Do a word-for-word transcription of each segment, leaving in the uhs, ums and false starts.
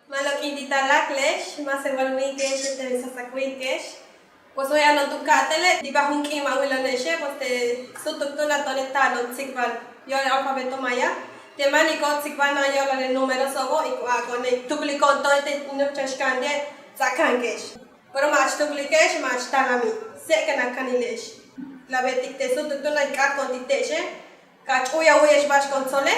Ma'alob kin ti' tuláakle'ex, ma' tsikbalwíike'ex yéetel tsatswíike'ex. Pues way yano'on tu ka'atele' ti' ba'al jun k'iin ma' wilo'one'exe', pues te' súutuk túun a to'one' taalo'on tsikbal yóok'lal alfabeto maya. Te' máaniko'ob tsikbalna'an yóok'lal le númeroso'obo' y ku a'ako'one' tukliko'on to'one' te' nu'ukchaj xkaanti'e' ts'a'akanke'ex. Pero ma'ach tuklike'ex, ma'ach talamil, séek'an a kanile'ex. La beetik te' súutuk túun a k'áato'on ti' te'exe', ka ach u'uy a wu'uye'ex ba'ax ko'on tsole'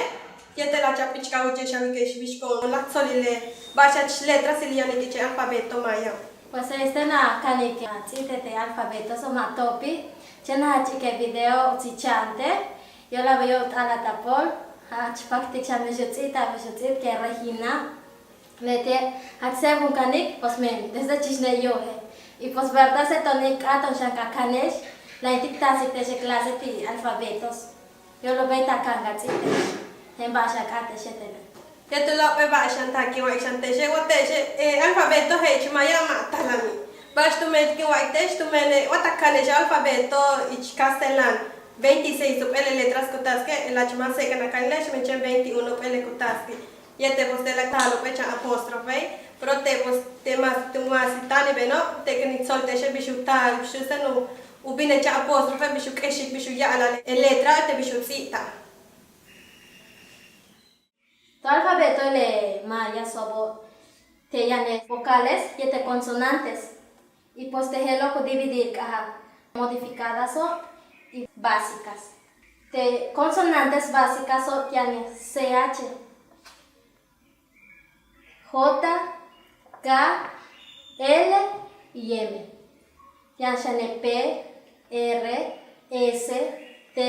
yéetel a chapichkawil te'ex a wi'ike'ex bix ko'on láaj tsolile' ba'ax ach letrasil yanik ich alfabeto maya. Pues este na kanik a ts'íite' te' alfabetoso' ma' topi', chéen a jach iike' video u tsicha'ante', yo'olal beyo' u t'a'alaj ta pool, jach paktik xan bix u ts'íit, bix u ts'íit que Regina. Leti'e' jach séeb in kanik, pues men desde chich ne yojel. Y pues verdad se to'one' k'áato'on xan ka kane'ex, láayintik taasik te'ex e clase ti' alfabetos. Yo'olal bey ta kanik ka ts'íite'ex, je'en ba'ax a k'áate'ex yéetele'. Yéetel jump'éel ba'ax xan táan kin wa'alik xan te'exe', wa te'exe' e alfabeto je'ich maya ma' talamil. Ba'ax tumen kin wa'alik te'ex, tumene' wa ta kane'ex alfabeto ich castellano, veintiséis jump'éel letras ku taasike', lach ma' séek'an a kanile'ex, men chéen veintiuno jump'éele' ku taasike'. Yéetel pues te'ela' taal jump'éel chan apóstrofe, pero te' pues te' mas tu mas táanil beeno' te' kin tsol te'exe' bix u taal, bix u sen u bine' chan apóstrofe, bix u k'exik, bix u ya'ala'al e letra te' bix u ts'íital. Tu alfabeto le mayaso'obo' te' yaan e vocales yéetel consonantes. Y pues te' je'elo' ku dividir k'aja' modificadaso' y básicas. Te' consonantes básicaso' yaan e C H, J, K, L y M. Yaan xane' P, R, S, T,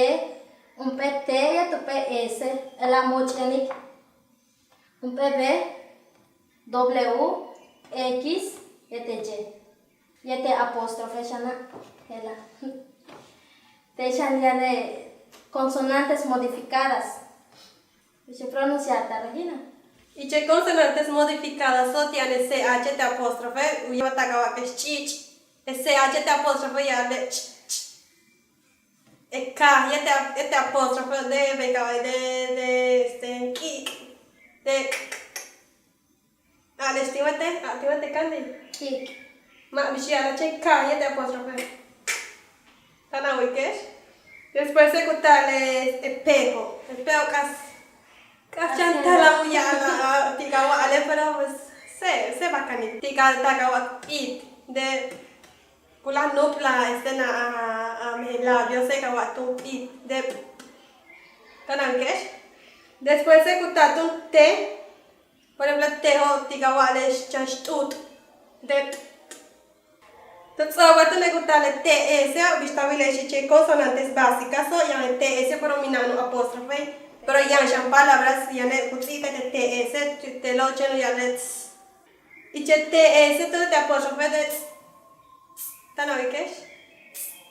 jump'éel T yéetel jump'éel S, je'ela' múuch' yanik. Jump'éel B, W, X yéetel Y. Yéetel apóstrofe xana', je'ela'. Te' xan yaan e consonantes modificadas. Bix u pronunciartal, Regina? Ich e consonantes modificadaso' ti' yaan e C H te' apóstrofe, u ya'abal taak a wa'alike' ch'ich'. E C H te' apóstrofe ya'ale' ch, ch. E K yéetel, yéetel apóstrofe de, de, de, este, k'ik', de k, k, k. A'ale'ex tin wéetel, a' tin wéetel Candy. K'ik'. Ma' bix ya'ala'al chéen K yéetel apóstrofe. Táan a wu'uyike'ex. Después ku taal e P-o'. E P-o' k'as, k'as chan talam u ya'ala'al ti' ka wa'ale', pero pues séeb, séeb a kanik. Ti' ka taak a wa'alik p'íit. De ku láaj nu'up'laj este na a, a mejen labio, séeb ka wa'alik túun p'íit. De p, p. Táan a wu'uyike'ex. Después ku taal túun T. Por ejemplo, T-o' ti' ka wa'ale'ex chan xt'uut', de t, t. Tu ts'o'ok wa túune' ku taal le T S, bix ta wile'ex ich e consonantes básicaso', yaan le T S pero mina'an u apóstrofe, pero yaan xan palabras yane' ku ts'íibtej te' T S, te'elo' chéen u ya'ale' ts. Ich e T S túune' te' apóstrofe de ts. Táan a wu'uyike'ex.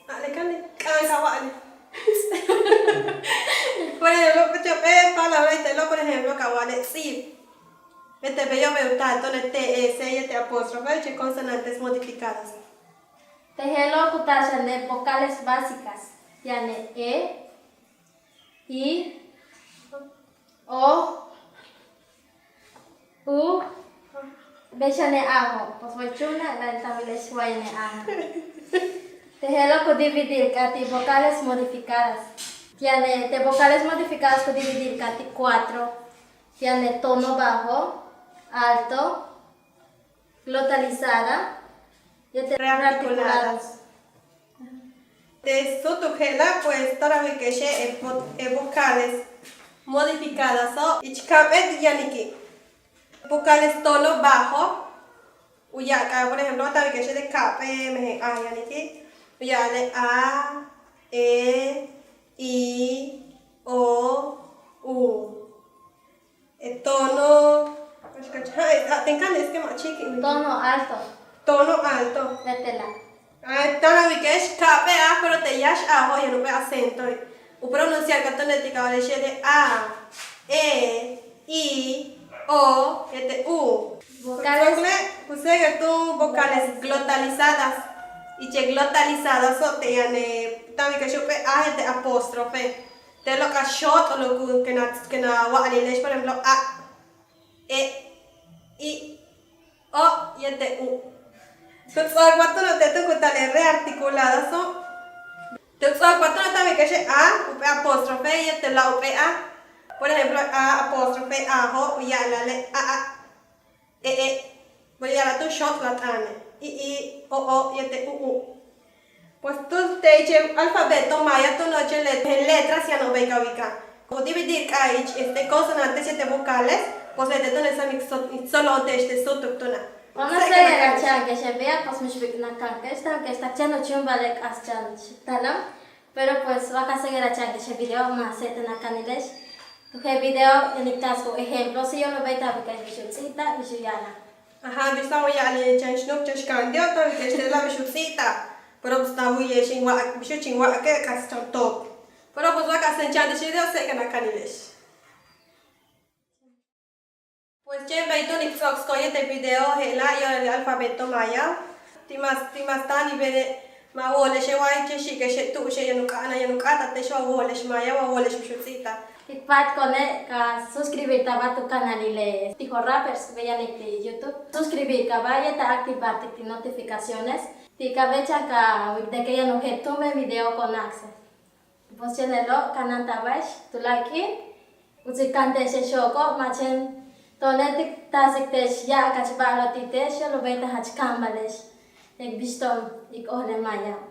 A'ale' Candy, k'a'ana'an ka wa'ale'. Por ejemplo, jump'éel palabra te'elo', por ejemplo, ka wa'ale' ts'íib. Yéetel beyo' bey u taal túune' T S yéetel apóstrofe, yéetel consonantes modificadas. Te' je'elo' ku taal xane' vocales básicas, yane' e, i, o, u, bey xane' a-o', pues way chúunal, la'ayin ta wile'ex way yane' a-o'. Te' je'elo' ku dividir k'áat ti' vocales modificadas. Yane' te' vocales modificadas ku dividir k'áat ti' cuatro. Yane' tono bajo, alto, glotalizada, yéetel rearticulados. Te' súutuk je'ela', pues táan a wu'uyike'exe' e vocales modificadaso', ich ka'ap'éel yaniki'. Vocales tono bajo, u ya'ala'al, por ejemplo, táan a wu'uyike'exe' te' ka'ap'éel mejen aj yaniki', u ya'ale' a, e, i, o, u. E tono, a' ten Candy, es que ma' chíikil. Tono alto. Tono alto. Yéetela'. Táan a wu'uyike'ex ka'ap'éel aj, pero te' yáax ajo' yaan jump'éel acento. U pronunciar ka túune' ti' ka wa'ale'exe' de a, e, i, o, yéetel u. Vocales. Ku séeb túun vocales glotalizadas. Ich e glotalizadaso' te' yaan e táan a wike'ex jump'éel a yéetel apóstrofe. Te'elo' ka xóot'ol u kéen a wa'alile'ex, por ejemplo, a, e, i, o yéetel u. Tu ts'o'ok wa túuno' te' túun ku taal le rearticuladoso'. Tu ts'o'ok wa túuno' táan a wike'ex a jump'éel apóstrofe yéetel a jump'éel a. Por ejemplo, a apóstrofe, ajo', u ya'ala'al le a, a, e, e. Bueno, ya'ala'al tu xóot'ol a t'aane', i, i, o, o yéetel u, u. Pues tu te ich alfabeto maya túuno' chéen le letras yano'ob bey ka wilik a. Ku dividir k'a'abéet ich este consonantes yéetel vocales, pues leti'e' túuno' sáam in tsolo'on te'ex te' súutuk túuno'. Vamos a seguir a cha'anke'ex e beya, pues mix bik'inakake'ex, táan a wike'ex tak chéen u chúumbal le k'as chan xi'ik talam. Pero pues wa ka seguir a cha'anke'ex e video ma' a séet'en a kaanile'ex. Tu je' video yaan in taasik u ejemplo, si yo'olal u béeytal a wike'ex bix u ts'íibta'al, bix u ya'ala'al. Ajá, bix táan u ya'ala'al chéen xnuk, chéen xkaanti'o', táan a wike'ex te'ela' bix u ts'íibta'al. Pero pues táan a wu'uye'ex in wa'ak, bix u chin wa'ake' k'as chan toop. Pero pues wa ka seguir a cha'ante'ex video séet'en a kaanile'ex. Pues chéen bey túun in ts'o'oksikon yéetel video je'ela' yo'olal le alfabeto maya. Ti' mas, ti' mas táan in bene' ma' wóole'exe' wa chéen xi'ike'exe' tu'uxe' yaan u k'a'ana'al, yaan u k'áata'al te'ex wa wóole'ex maya, wa wóole'ex bix u ts'íibta'al. K pa'atko'one' ka suscribirta'aba tu canalil le Tijo Rappers, beya' yaan ti' YouTube. Suscribirkaba yéetel activartik ti' notificaciones. Ti' ka béeytal ka wilik de que yaan u je'el túumben video con access. Pues chéen lelo' kanáanta'abae'ex tuláakal k'iin, uts in káante'ex e xooko', ma' chéen to'one' tin taasik te'ex ya'abkach ba'alo'ob ti' te'ex yo'olal u béeytal jach kaambale'ex, k bix to'on k ojel le maayao'.